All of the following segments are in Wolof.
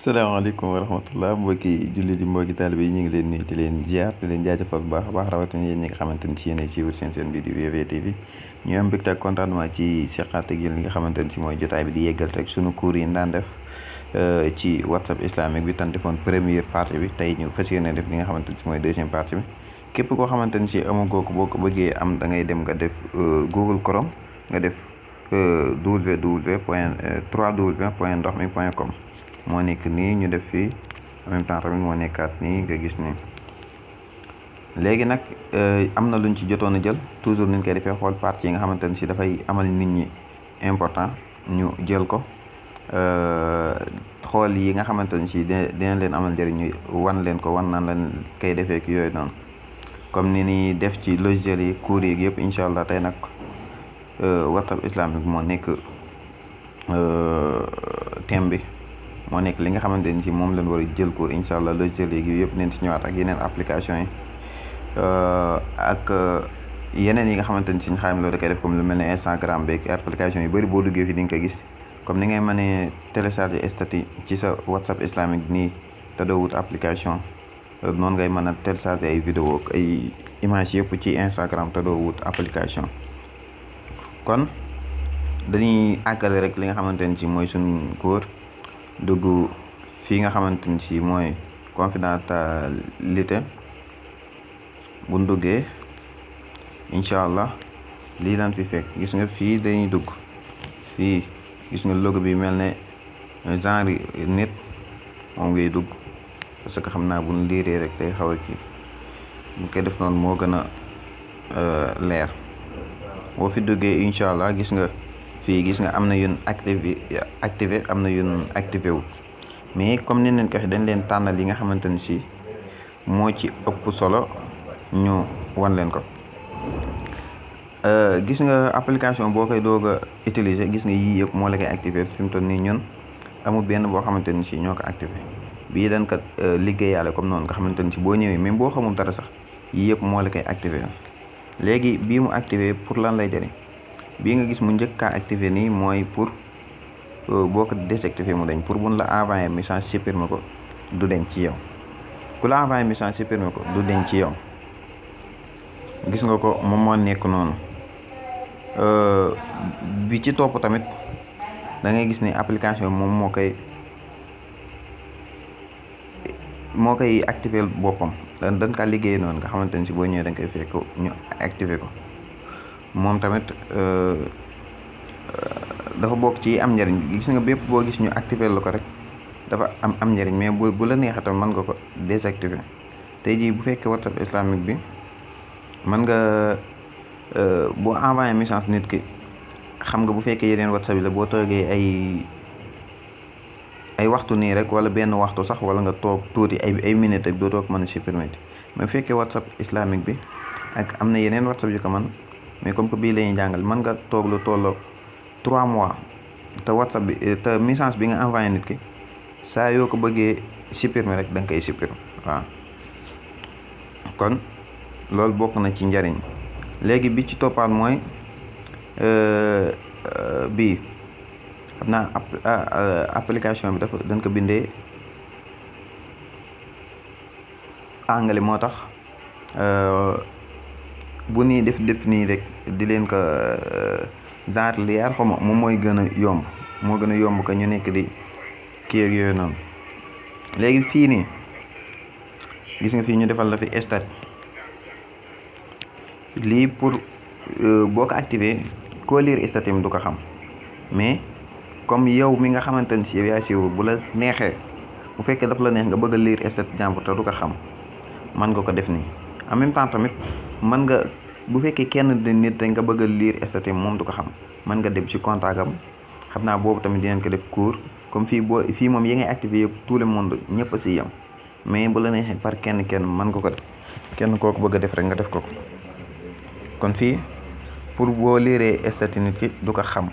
salaamaaleykum wa rahmatullah mbokki jullit yi mbokki taalibe yi ñu ngi leen nuyu di leen ziar di leen jaajëfal bu baax a baax rawatina yéen ñi nga xamante ni si yéen ay suivre seen bii di WW ñu am mbégte ak contentement ci seqaat ak yéen li nga xamante ni si mooy jotaay bi di yeggal rek sunu cours yi daan def ci WhatsApp islamique bi tan defoon première partie bi tey ñu fas yéene def li nga xamante ni si mooy deuxième partie bi képp koo xamante ni si amagoo ko boo ko bëggee am da ngay dem nga def Google Chrome nga def www.ndoxmi.com moo nekk nii ñu def fii en même temps tamit moo nekkaat nii nga gis ni léegi nag am na luñ ci jotoon a jël toujours niñ koy defee xool partie yi nga xamante ne si dafay amal nit ñi important ñu jël ko xool yi nga xamante ne si dina leen amal njëriñ ñu wan leen ko wan naan leen koy defee ak yooyu noonu comme ni ni def ci logiciel yi cours yi yëpp incha allah tey nag WhatsApp islamique moo nekk thème bi moo nekk li nga xamante ni si moom lañ war a jël cours incha allah logiciel yi yëpp neen si ñëwaat ak yeneen application yi ak yeneen yi nga xamante ni suñu xaayam loolu da koy def comme lu mel ne Instagram beeg application yu bëri boo duggee fi di nga ko gis comme ni ngay mënee télécharger statut ci sa WhatsApp islamique nii te doo wut application noonu ngay mën a télécharger ay vidéo ak ay image yëpp ci Instagram te doo wut application kon dañuy àggale rek li nga xamante ni si mooy suñu cours dugg fii nga xamante ni si mooy confidentialité bu duggee incha allah lii lan fi fekk gis nga fii dañuy dugg fii gis nga logo bi mel ne genre nit moom ngay dugg parce que xam naa bu ñu liiree rek day xaw a kii bu koy def noonu moo gën a leer boo fi duggee incha allah gis nga fii gis nga am na yun activé am na yun activé wu mais comme ni leen ko waxee dañ leen tànnal yi nga xamante ni si moo ci ëpp solo ñu wan leen ko gis nga application boo koy doog a utiliser gis nga yii yëpp moo la koy activé fi mu toll nii ñun amul benn boo xamante ni si ñoo ko activé bii dañ ko liggéeyaale comme noonu nga xamante ni si boo ñëwee même boo xamul dara sax yii yëpp moo la koy activé léegi bii mu activé pour lan lay jëriñ bii nga gis mu njëkkaa activé nii mooy pour boo ko désactivé mu dañ pour buñ la envoyé message supprimer ko du deñ ci yow ku la envoyé message supprimer ko du deñ ci yow gis nga ko moom moo nekk noonu bi ci topp tamit da ngay gis ni application moom moo koy activé boppam dañ kaa liggéey noonu nga xamante ni si boo ñëwee da nga koy fekk ñu activé ko moom tamit dafa bokk ci am njëriñ gis nga bépp boo gis ñu activé la ko rek dafa am njëriñ mais bu la neexee tam mën nga ko désactiver tey jii bu fekkee WhatsApp islamique bi mën nga boo envoyé message nit ki xam nga bu fekkee yeneen WhatsApp yi la boo toogee ay waxtu nii rek wala benn waxtu sax wala nga toog tuuti ay minutes rek doo toog mën a supprimer mais bu fekkee WhatsApp islamique bi ak am na yeneen WhatsApp yu ko man mais comme que bii la ñuy jàngal mën nga toog lu tolloo 3 mois te WhatsApp bi te message bi nga envoyé nit ki saa yoo ko bëggee supprimer rek da nga koy supprimer waaw kon loolu bokk na ci njariñ léegi bi ci toppaat mooy bii xam naa application bi dañ ko bindee anglais moo tax bu nii def nii rek di leen ko genre liyaar xaw ma moom mooy gën a yomb moo gën a yomb que ñu nekk di kii ak yooyu noonu léegi fii nii gis nga fii ñu defal la fi stat lii pour boo ko activé koo lire statut du ko xam mais comme yow mi nga xamante ni si yow yaa siiw bu la neexee bu fekkee daf la neex nga bëgg a lire statut jàmbur te du ko xam mën nga ko def nii en même temps tamit mën nga bu fekkee kenn de nit nga bëgg a lire statut moom du ko xam mën nga dem ci contact am xam naa boobu tamit dinañ ko def cours comme fii moom yi ngay activé yëpp tout le monde ñëpp a si yem mais bu la neexee par kenn mën nga ko def kenn kooku bëgg a def rek nga def ko kon fii pour boo lire statut nit ki du ko xam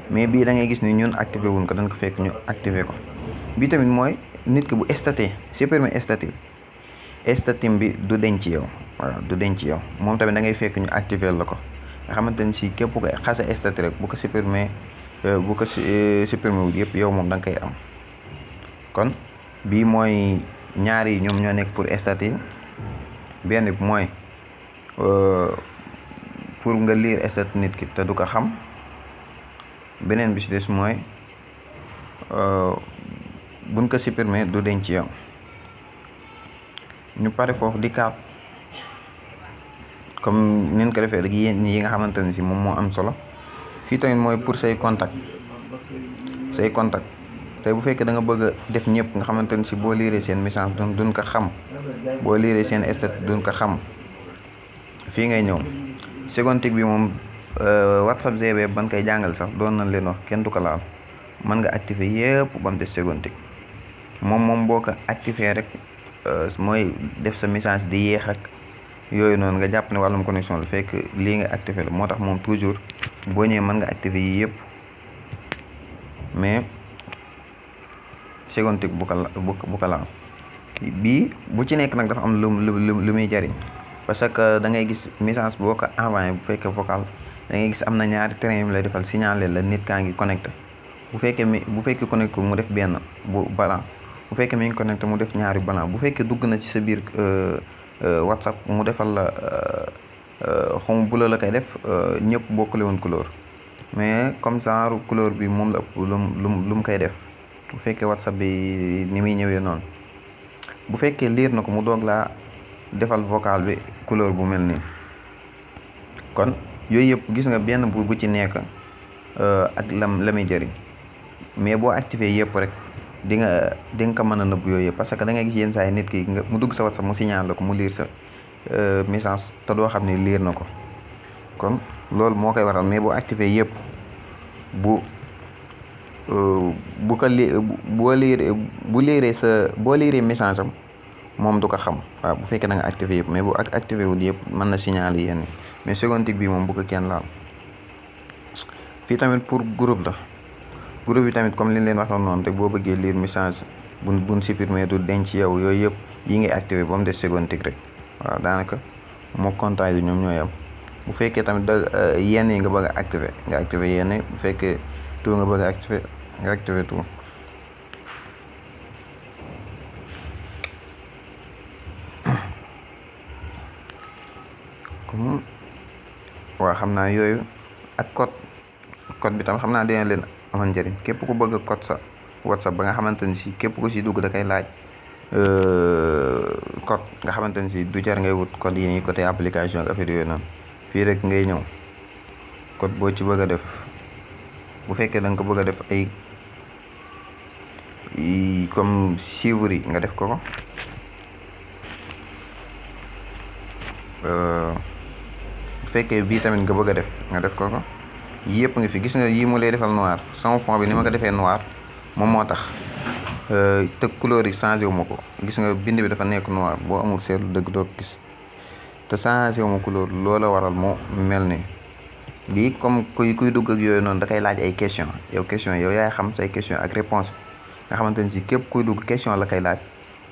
mais bii da ngay gis ni ñun activé wuñ ko dañ ko fekk ñu activé ko bii tamit mooy nit ki bu statut supprimer statut bi du denc ci yow waaw du denc ci yow moom tamit da ngay fekk ñu activé la ko nga xamante ni si képp ko xasa statut rek bu ko supprimer wul yëpp yow moom da nga koy am kon bii mooy ñaar yi ñoom ñoo nekk pour statut benn bi mooy pour nga lire statut nit ki te du ko xam beneen bi ci des mooy buñ ko supprimer du denc ci yow. ñu pare foofu di kaat comme nin ko defee rek yéen yi nga xamante ne si moom moo am solo fii tamit mooy pour say contact tey bu fekkee da nga bëgg a def ñëpp nga xamante ne si boo liiree seen message duñ ko xam, boo liiree seen statut duñ ko xam, fii ngay ñëw. seconde bi moom WhatsApp GB ban koy jàngal sax doon nañ leen wax kenn du ko laal, mën nga activer yëpp ba mu des seconde moom boo ko activer rek mooy def sa message di yéex ak yooyu noonu nga jàpp ne wàllum connexion la fekk lii nga activer la. moo tax moom toujours boo ñëwee mën nga activer yi yëpp, mais seconde bu ko laal. bii bu ci nekk nag dafa am lu muy jariñ, parce que da ngay gis message boo ko envoyé bu fekkee vocal da ngay gis am na ñaari train yu lay defal signaler la nit kaa ngi connecté. bu fekkee connecté mu def benn bu blanc, bu fekkee mi ngi connecté mu def ñaari blanc, bu fekkee dugg na ci sa biir WhatsApp mu defal la xamu bula la koy def, ñëpp bokkule woon couleur, mais comme genre couleur bi moom la ëpp lu mu koy def bu fekkee WhatsApp bi ni muy ñëwee noonu. bu fekkee liir na ko mu doog laa defal vocal bi couleur bu mel nii. kon yooyu yëpp gis nga benn bu ci nekk ak la muy jëriñ, mais boo activé yëpp rek di nga ko mën a nëbb yooyu yëpp, parce que da ngay gis yenn saa yi nit ki mu dugg sa WhatsApp mu signal la ko mu liir sa message te doo xam ne liir na ko. kon loolu moo koy waral, mais boo activé yëpp bu liiree message am moom du ko xam. waaw bu fekkee da nga activé yëpp, mais bu activé wul yëpp mën na signaler yenn, mais seconde bi moom bu ko kenn laal. fii tamit pour groupe la. groupe bi tamit comme li leen waxoon noonu rek, boo bëggee lire message buñ supprimer du denc yow, yooyu yëpp yi ngay activé ba mu des seconde rek. waaw daanaka moo contact yi ñoom ñooy am. bu fekkee tamit yenn yi nga bëgg a activé nga activé yenn, bu fekkee tout nga bëgg a activé nga activé tout. comme waaw xam naa yooyu ak code bi tam xam naa dina leen amal njëriñ. képp ku bëgg code sa WhatsApp ba nga xamante ni si képp ku si dugg da koy laaj code nga xamante ni si du jar ngay wut code yi nii côté application ak affaire yooyu noonu, fii rek ngay ñëw code boo ci bëgg a def. bu fekkee da nga ko bëgg a def ay comme chiffres yi nga def ko bu fekkee bii tamit nga bëgg a def nga def ko yëpp nga fi gis nga yii mu lay defal noir. sama fond bi ni ma ko defee noir moom moo tax te couleur yi changé wu ma ko. gis nga bind bi dafa nekk noir, boo amul seetlu dëgg doo ko gis, te changé wu ma couleur loola waral moo mel ni lii. comme kuy dugg ak yooyu noonu da koy laaj ay question yow yaay xam say question ak réponse nga xamante ni si képp kuy dugg question la koy laaj,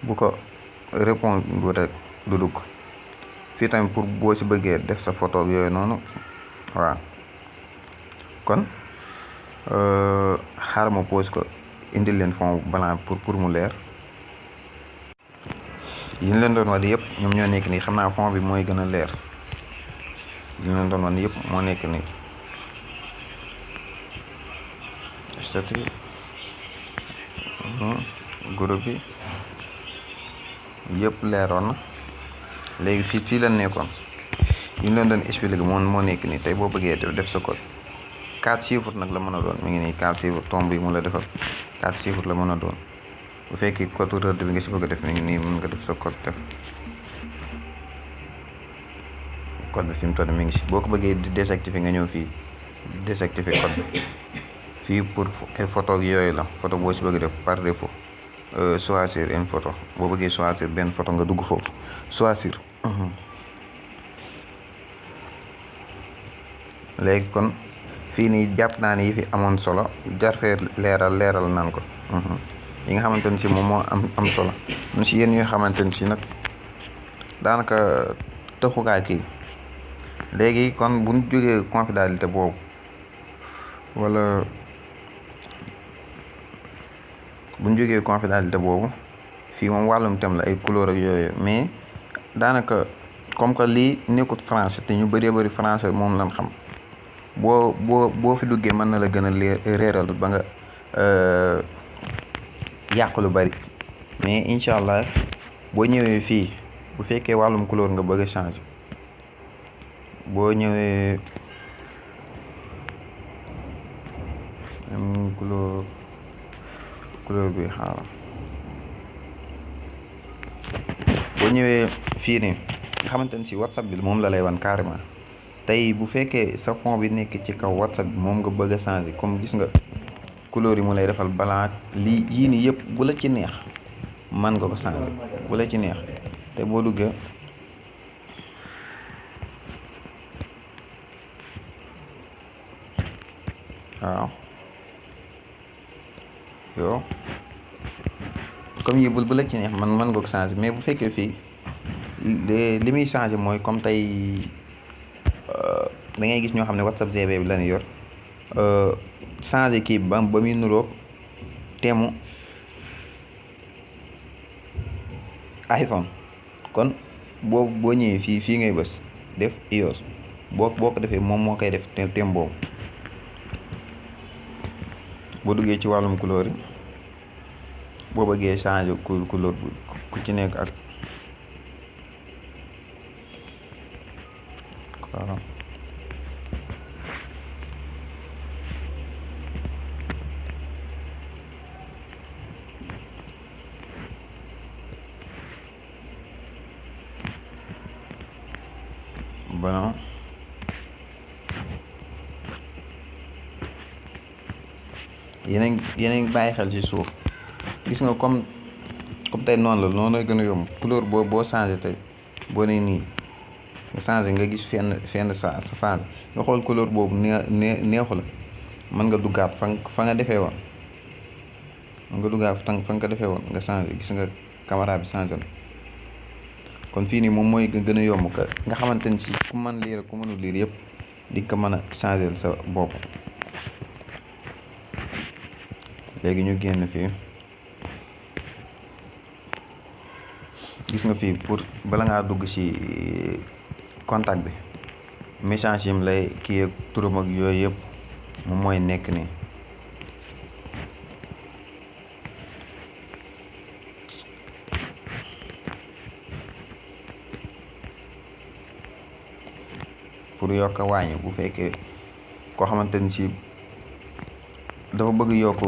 bu ko répondre rek du dugg. fii tamit pour boo si bëggee def sa photo yooyu noonu. waaw kon xaaral ma pose ko indil leen fond blanc pour mu leer. yi ñu leen doon wax yëpp ñoom ñoo nekk nii, xam naa fond bi mooy gën a leer. yi ñu leen doon wax yëpp moo nekk nii. statut groupe bi yëpp leeroon na. léegi fii la nekkoon yi ñu leen doon expliqué moo nekk nii. tey boo bëggee def sa code 4 chiffres nag la mën a doon, mi ngi nii 4 chiffres tombe yi mu la defal 4 chiffres la mën a doon. bu fekkee code rëdd bi nga si bëgg a def mi ngi nii, mën nga def sa code def code bi fi mu toll mi ngi si. boo ko bëggee di désactiver nga ñëw fii désactiver code bi. fii pour ay photo yooyu la, photo boo si bëgg def par défaut choisir une photo. boo bëggee choisir benn photo nga dugg foofu choisir. léegi kon fii nii jàpp naa ne yi fi amoon solo jar fee leeral naan ko. yi nga xamante ni si moom moo am solo ñu si yéen yoo xamante ni si nag daanaka taxukaay kii. léegi kon bu ñu jógee confidentialité boobu wala buñ jógee confidentialité boobu fii moom wàllum thème la ay couleur ak yooyu mais daanaka comme que lii nekkut français te ñu bëree bëri français moom lañ xam boo fi duggee mën na la gën a réeral ba nga yàq lu bari mais incha allah boo ñëwee fii bu fekkee wàllum couleur nga bëgg a changer boo ñëwee couleur bi xaaral boo ñëwee fii nii nga xamante ni si WhatsApp bi moom la lay wan carrément tey bu fekkee sa fond bi nekk ci kaw WhatsApp bi moom nga bëgg a changer comme gis nga couleur yi mu lay defal balaa lii yii nii yëpp bu la ci neex man nga ko changer bu la ci neex te boo duggee waaw yow comme yi bu la ci neex man nga ko changer mais bu fekkee fii li muy changer mooy comme tey da ngay gis ñoo xam ne WhatsApp GB bi lañu yor changer kii ba muy nuroog teemu iPhone kon boo ñëwee fii ngay bës def iOS boo ko defee moom moo koy def teem boobu boo duggee ci wàllum couleur yi boo bëggee changer couleur bu ku ci nekk ak waaw bon yeneen bàyyi xel ci suuf gis nga comme tey noonu la gën a yomb couleur boo changé tey boo ne nii nga changé nga gis fenn sa changé nga xool couleur boobu neexu la mën nga duggaat fa nga defee woon fa nga ko defee woon nga changé gis nga caméra bi changé na kon fii nii moom mooy gën a yomb ka nga xamante ni si ku mën lire ku mënul lire yëpp di ko mën a changé sa bopp léegi ñu génn fii gis nga fii pour bala ngaa dugg ci contact bi message yim lay kii ak turam ak yooyu yëpp moom mooy nekk nii pour yokk a wàññi bu fekkee koo xamante ni si dafa bëgg yokk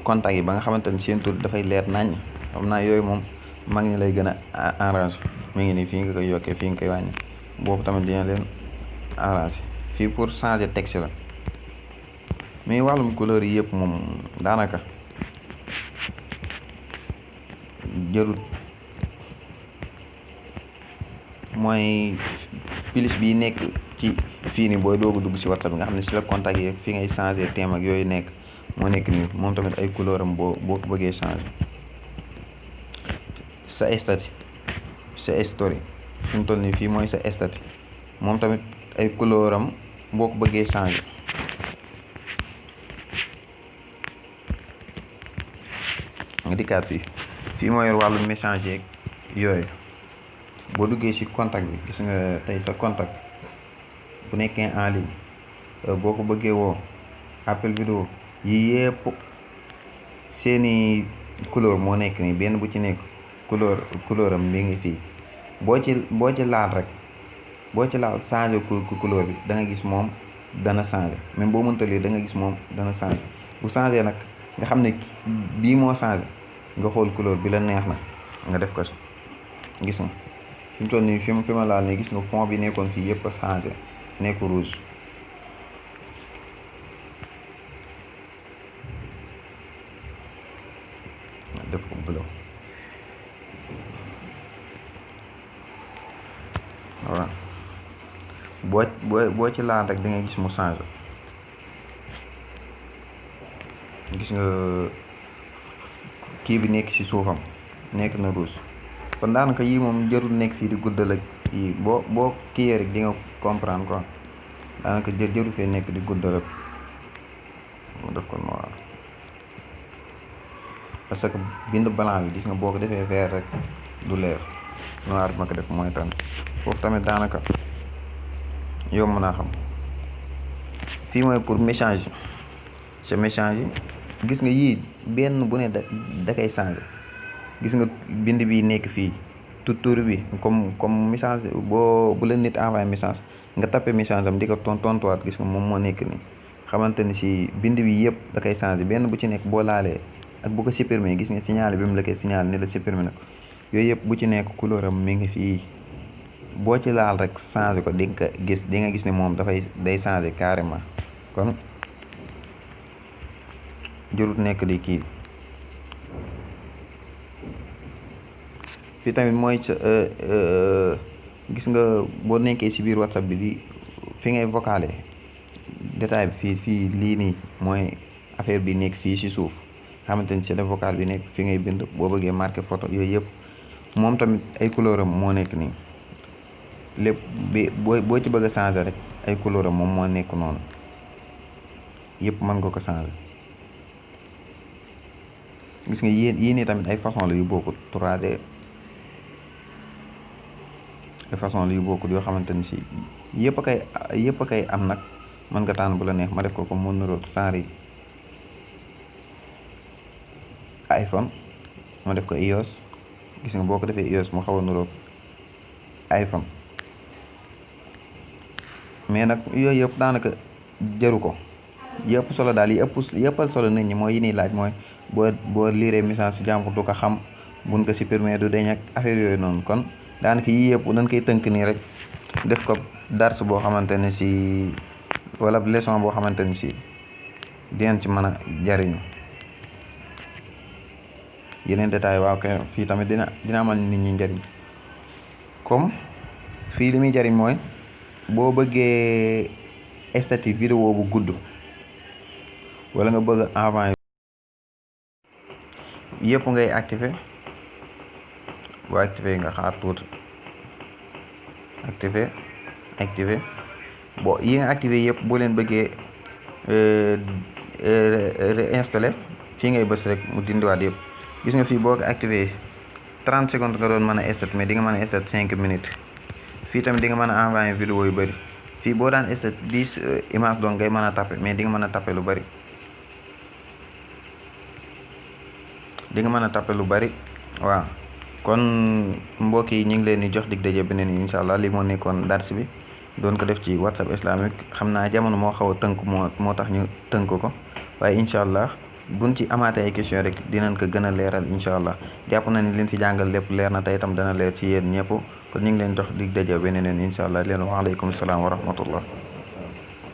contact yi ba nga xamante ni seen tur dafay leer nañ xam naa yooyu moom mag ñi lay gën a arrangé mi ngi nii fii nga koy yokkee fii nga koy wàññi boobu tamit dina leen arrangé fii pour changer texte la mais wàllum couleur yi yëpp moom daanaka jërut mooy pilis bi nekk ci fii nii booy doogu dugg ci WhatsApp bi nga xam ne ci la contact yi fi ngay changer thème ak yooyu nekk moo nekk nii moom tamit ay couleur am boo ko bëggee changer sa statut sa story fi mu toll nii fii mooy sa statut moom tamit ay couleur am boo ko bëggee changer nga dikkaat fii moo yor wàllu message yeeg yooyu boo duggee ci contact bi gis nga tey sa contact bu nekkee en ligne boo ko bëggee woo appel vidéo yi yëpp seeni couleur moo nekk nii benn bu ci nekk couleur am mi ngi fii boo ci laal rek boo ci laal changer couleur bi da nga gis moom dana changer même boo mënta lii da nga gis moom dana changer bu changer nag nga xam ne bii moo changer nga xool couleur bi la neex na nga def ko si gis nga fi mu toll nii fi ma laal nii gis nga fond bi nekkoon fii yëpp a changé nekk rouge def ko bleu voilà boo ci laal rek da ngay gis mu changé gis nga kii bi nekk ci suufam nekk na rouge kon daanaka yii moom jarul nekk fii di guddal ak yii boo kiyee rek di nga comprendre quoi daanaka jëru fee nekk di guddal ak mu def ko noir parce que bind blanc bi gis nga boo ko defee vert rek du leer. noir bi ma ko def mooy tan foofu tamit daanaka yomb naa xam. fii mooy pour message sa message yi gis nga yii benn bu ne da koy changé. gis nga bind bi nekk fii tur bi comme message bu la nit envoyé message nga tapé message am di ko tontuwaat gis nga moom moo nekk nii xamante ni si bind bi yëpp da koy changé benn bu ci nekk boo laalee ak bu ko supprimer gis nga signalé bi mu la koy signalé ni la supprimer na ko yooyu yëpp bu ci nekk couleur am mi ngi fii boo ci laal rek changé ko di nga gis ne moom day changé carrément kon jërut nekk di kii fii tamit mooy gis nga boo nekkee si biir WhatsApp bi di fi ngay vocalé détail bi fii lii nii mooy affaire bi nekk fii si suuf xamante ni c'est vocal bi nekk fi ngay bind boo bëggee marqué photo yooyu yëpp moom tamit ay couleur am moo nekk nii lépp bi boo ci bëgg a changer rek ay couleur am moom moo nekk noonu yëpp mën nga ko changer. gis nga yii nii tamit ay façon la yu bokkut 3D ay façon la yu bokkut yoo xamante ni si yëpp a kay am nag mën nga tànn bu la neex ma def ko comme mu nuróo saari iPhone ma def ko iOS gis nga boo ko defee iOS mu xaw a nuróo iPhone mais nag yooyu yëpp daanaka jaru ko yëpp solo daal yëppal solo nit ñi mooy yi ñuy laaj mooy boo liiree message si jàmbur du ko xam buñ ko supprimer du deñ ak affaire yooyu noonu kon daanaka yii yëpp dañ koy tënk nii rek def ko dars boo xamante ne si wala leçon boo xamante ni si dinañ ci mën a jariñu yeneen détail waaw kay fii tamit dina amal nit ñi njariñ comme fii li muy jariñ mooy boo bëggee statut vidéo bu gudd wala nga bëgg avant yëpp ngay activé boo activé nga xaar tuuti activé bon yi nga activé yëpp boo leen bëggee réinstallé fii ngay bës rek mu dindiwaat yëpp gis nga fii boo ko activé 30 secondes nga doon mën a stat mais di nga mën a stat 5 minutes fii tamit di nga mën a envoyé vidéo yu bëri fii boo daan stat 10 images donc ngay mën a tapé mais di nga mën a tapé lu bëri waaw kon mbokk yi ñu ngi leen di jox dig daje beneen yi incha allah lii moo nekkoon dars bi doon ko def ci WhatsApp islamique xam naa jamono moo xaw a tënk moo tax ñu tënk ko waaye incha allah buñ ci amaatee ay question rek dinañ ko gën a leeral incha allah jàpp na ni leen fi jàngal lépp leer na tey itam dana leer ci yéen ñëpp kon ñu ngi leen jox dig daje beneen yoon incha allah leen waaleykum salaam wa rahmatullah